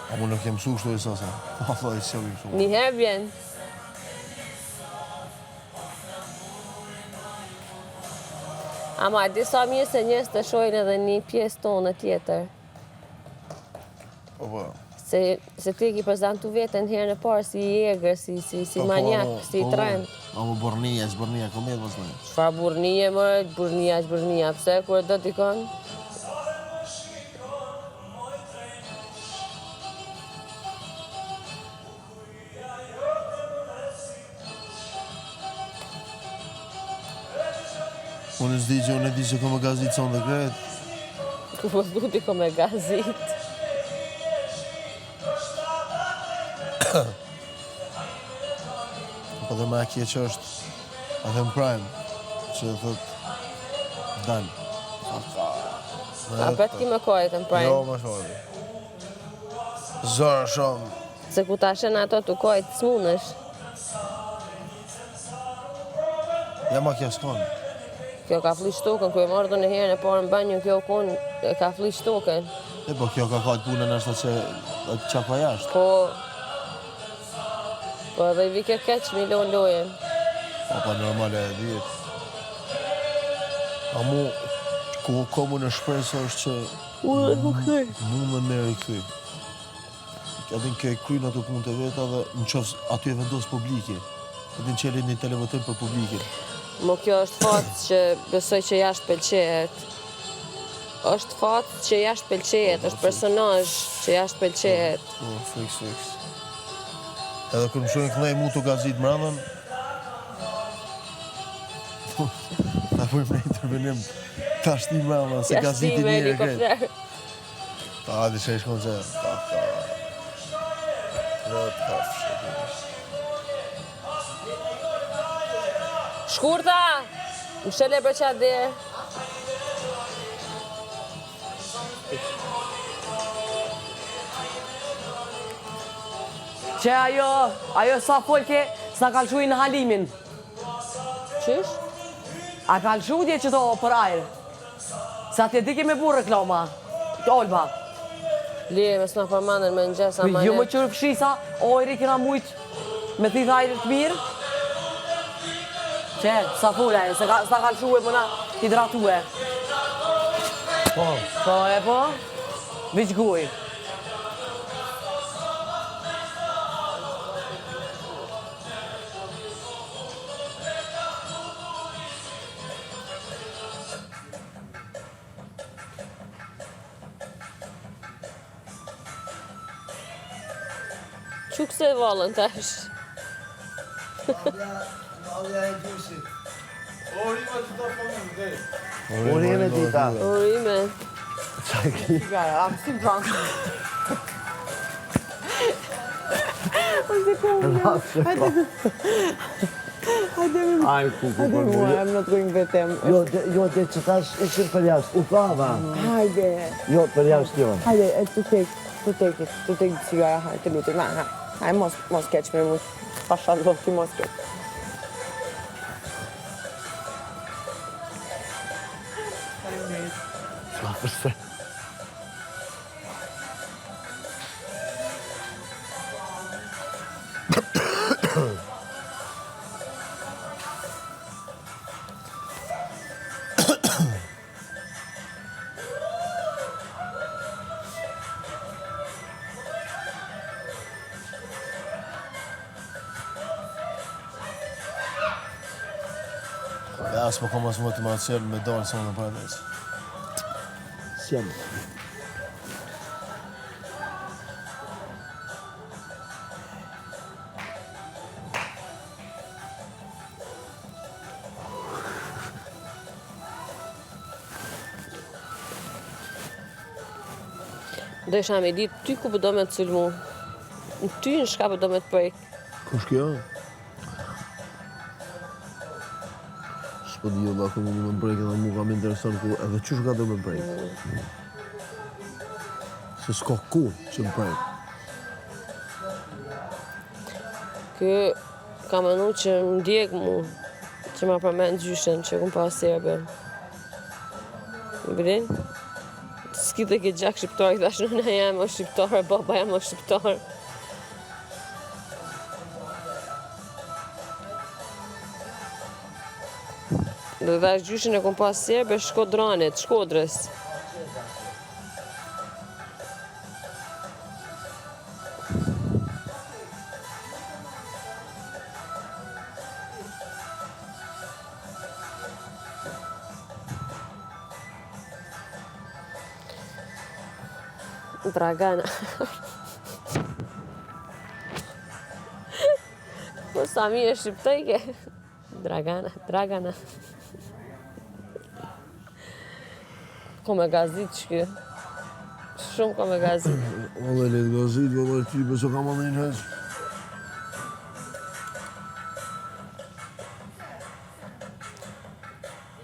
A mu nuk jem mësu kështu e sosa. Vallahi s'jam i mësu. Një herë vjen. Ama e di sa mirë se njerëz të shohin edhe një pjesë tonë tjetër. Po, po. Se, se ti e ki prezentu veten herën e parë si i egër, si, si, si Po, po, manjak, po, si po, trend. Amo burrnia, s'burrnia, ko me mos ne. Çfarë burrnie, më, burrnia, s'burrnia, pse, kur e do dikon? Unë s'di që unë e di që ko me gazit son dhe kret. Ku po s'du ti ko me gazit. Po dhe ma kje që është atë në prime, që thot dal. A pet ki me kajt në prime? Jo, më shumë. Zora shumë. Se ku ta sheh ato të kajt s'munësh. Ja ma kjo s'kon. Kjo ka flish tokën, kur e marrë në herën e parë në banjë, kjo kon e ka flish tokën. E po kjo ka kajt punën është që qa ka jashtë. Po, po edhe i vike keq mi lonë lojën. Po pa normale e dihet. A mu, ku komu në shpresë është që mu me me rikthy. Edhe në kjo e kryn ato punë të veta dhe në qoftë aty e vendos publiki. Edhe në qelin një televotim për publikin. Mo kjo është fat që besoj që jashtë pëlqehet. Është fat që jashtë pëlqehet, është personazh që jashtë pëlqehet. Po, fiks, fiks. Edhe kur më shohin këndej mu të gazit mrandën, ta bëjmë në intervenim ta shti mrandën, se Ja gaziti shti me njërë krejt. helikopter. Ta di se i shkon që... Ta, ta... Në të kafshë. Shkurta! Më shele për qatë derë. Që ajo, ajo sa folke, s'na ka lëshu në Halimin. Qysh? A ka lëshu dje që to për ajrë? Sa të di ke me bu reklama? Të Olba. Lire, me s'na përmendën me në ama Jo më qërë fshisa, ajri kena mujt me thith ajri të mirë. Që, sa fola e, se ka, s'na ka lëshu e më na hidratue. Po, Po, e po, veç goj. Quk se e valën tash. Urime dita. Urime. I'm still drunk. Hajde. Aj, ku, ku, ku, ku. I'm not going vetëm. Jo, de, jo, de që tash ishin për jashtë, u thava. Hajde. Jo, për jashtë jo. Hajde, e të tek, të tek, të tek cigara, hajde, të lutem, ha, ha. Hajde, mos, mos keq me mu, pasha zoti, mos keq. Sa përse. Ja, s'po kam as motivacion me dalë sa në përveç. S'jam. Do isha me ditë ty ku po do me të sulmu. Në ty në shka po do me të prek. Kush kjo? S'po di jo, ku më më prek edhe mu ka më intereson ku edhe qysh ka do me prek. Se s'ka ku që më prek. Ky ka menu që më ndjek mu, që ma përmend gjyshen që kum pas serbe. Më bilin? S'ki dhe ke gjak shqiptar, i thash nëna jem është shqiptare, baba jem është shqiptar. Dhe thash gjyshin e kom pas serbe, shkodranit, shkodrës. Dragana. Po sa mirë shqiptoj ke. Dragana, Dragana. Ko me gazit që kjo. Shumë ko me gazit. Valla le të gazit, valla ti beso kam edhe një heq.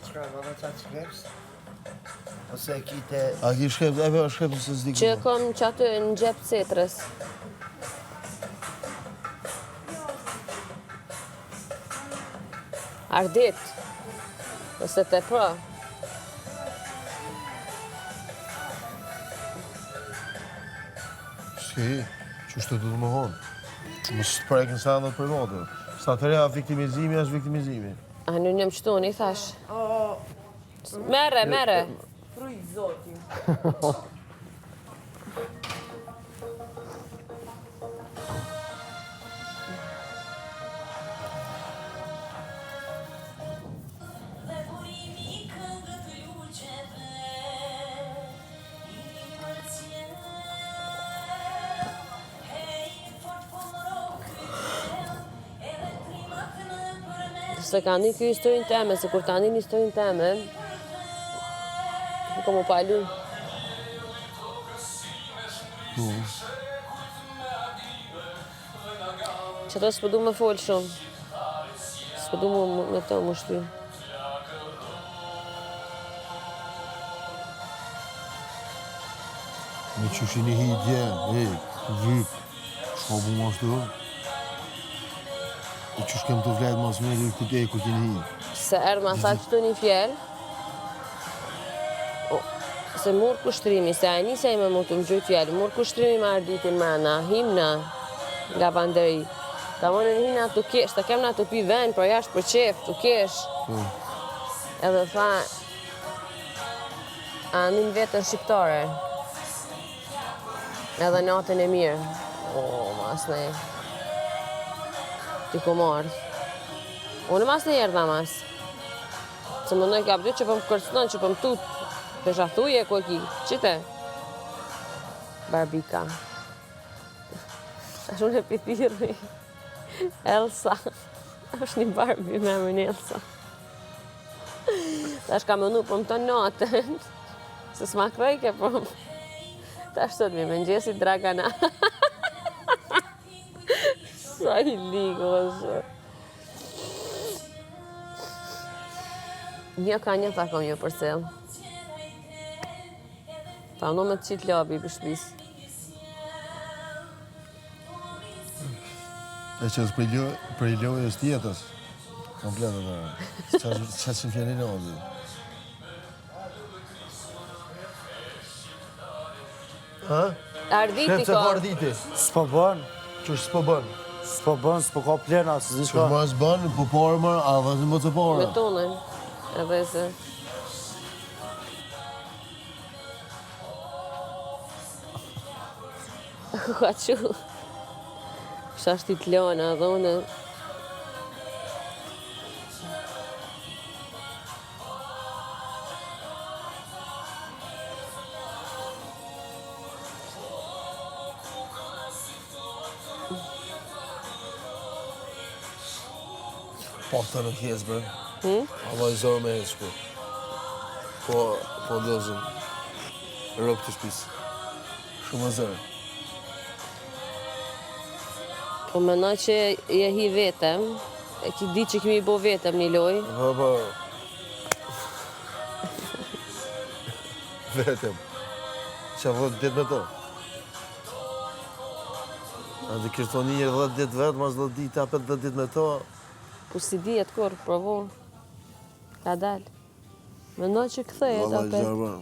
Çka valla ça shkreps? Ose e ki te... A ki shkrep, e pe shkrep se s'di Që kom që aty në xhep cetrës. Ardit. Ose te pra. S'ke hi, që është të du të më honë. Mos të prekin sa në private. Sa të reja viktimizimi është viktimizimi. A në njëm qëtu, i thash. Mere, mere. Rujt zoti. Se ka një kjo historinë teme, se kur ta një historinë teme, nuk më palu. Që to s'po du me folë shumë. S'po du me, me të më shty. Me qysh një hi dje, e, vyp, shka bu ma ashtu? E qysh kem të vlet mas miri, ku e ku keni hi? Se erdh ma tha qëtu një fjalë. O, se mur kushtrimi, se a nisi ai me mu të më gjujt fjalë, mur kushtrimi me Arditin mrena, himna nga banderi. Ta më në hina të kesh, ta kem na të pi ven për jashtë për qef, të kesh. Edhe tha, a nin vetën shqiptare. Edhe natën e mirë. O, mas ne. Ti ku marrë. Unë mas ne erdha mas. Se më ndoj ka që po më kërcënon, që po më tut. Pesha thuje ku e ki. Qite? Barbika. Tash unë e pithirri. Elsa. është një Barbie me emrin Elsa. Tash ka mënu po më të natën. Se s'ma krejke, po. Tash sot mi mëngjesi Dragana. Sa i ligu, është. Një ka një ta kom ju përcel. Ta në me të qitë labi për shpis. E që është prej, prej lojës tjetës. Komplet atë. Qa që që fjeni në ozi. Ha? Arditi ka. Arditi. S'po bën. Qysh s'po bën? S'po bën, s'po ka plena, s'di çka. Qysh më s'bën, po parë më, a dhe më të parë. Me tonën, edhe se. Ka qu. Kësha është i të lona dhe unë. Po, të nuk jes, bre. Hmm? Allah i zorë me jes, po. Po, po ndozën. Rob të shpis. Shumë e zorë. Po mendoj që je hi vetëm, e ki di që kemi bo vetëm një lojë. Po, po. Vetëm. Që 10 ditë me to. A dhe kishtë thonë një 10 ditë vetë, mas 10 ditë, apet 10 ditë me to. Po si dihet kur, provo. Ka dalë. Mendoj që kthehet Valla i apet. zorë, bro.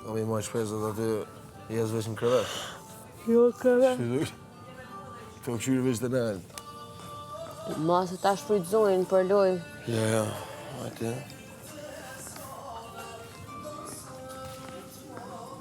Kam i majtë shpresat aty, jes veç në krevet. Jo, krevet. Të këqyrë veç të nalë. Ma se ta shfrytëzojnë për loj. Ja, ja, ajte.